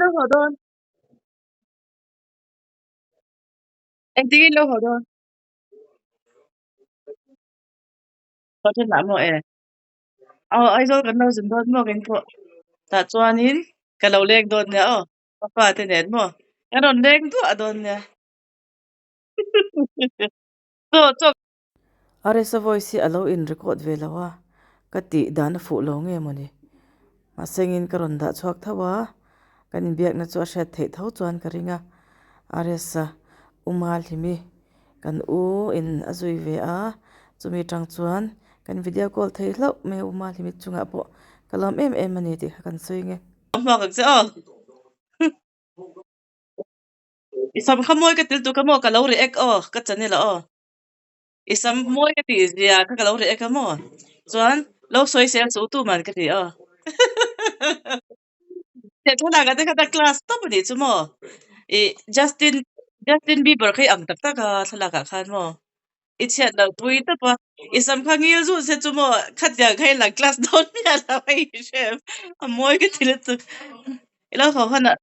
lo haw dawn? Engtin in lo haw dawn? Hotel ah maw e? Aw Aizawl kan lo zin dawn maw keng pawh. Tah chuanin ka lo leng dawn nia aw. Ka pa te nen maw? Kan rawn leng duah dawn nia. Chaw chaw. RSa voice hi a lo in record ve lo a, ka tih dan a fuh lo nge mawni. Mahse engin ka rawn dah chhuak tho a, kan inbiakna chu a hriat theih tho chuan ka ring a. RSa Uma Hlimi kan u in a zui ve a, chumi tang chuan kan video call thei hlauh mai a Uma Hlimi chungah pawh ka lawm em em a ni tih kha kan sawi nge. Hmuak ang che aw. I sam kha mawi ka til tuk a maw ka lo react aw ka channel ah aw. I sam mawi ka tih zia kha ka lo react a maw. Chuan lo sawi sel chu tu man ka ti aw. He thlalak ah te kha ta class tawp a nih chu maw. I Justin Justin Bieber kha i ang tak tak a thlalak ah khan maw. I chhiat lo pui tawp a, i sam kha ngil zut se chu maw khatiang kha i lang class dawn miah lo a i hre em, a mawi ka ti lutuk. I lo haw hunah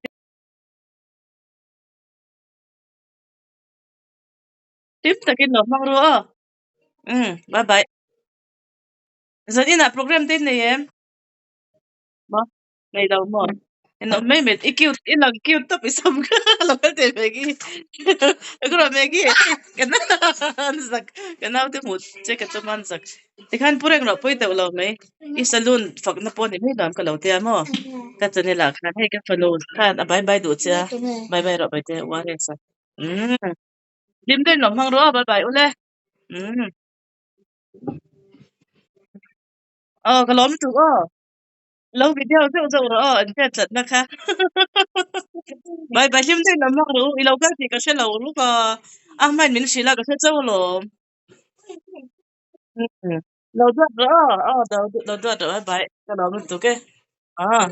hlim takin lo hmang ru aw. Umm bye bye. Zan inah program te in nei em? Maw? Nei lo maw? En awm mai mai i cute i lang cute tawp i sam kha lo kal teh Maggie ka rawn Maggie ka an zak ka naute hmuh che ka tum a an zak tikhan pu reng loh pawi deuh lo mai i saloon fakna pawh ni mai lo ka lo tia maw ka channel ah khan hei ka fanu khan a bye bye duh che a bye bye rawh Baite uar e sa umm hlim deuhin lo hmang rawh aw bye bye ule umm aw ka lawm lutuk aw. Lo video zeuh zeuh rawh aw an hriat tlatna kha. Bye bye hlim deuhin lo hmang rawh u i lo kal tih ka hre lo luk a a hmain min hrilh a ka hre chauh alawm. Lo duat rawh aw aw lo duat rawh bye bye ka lawm lutuk e. Aw.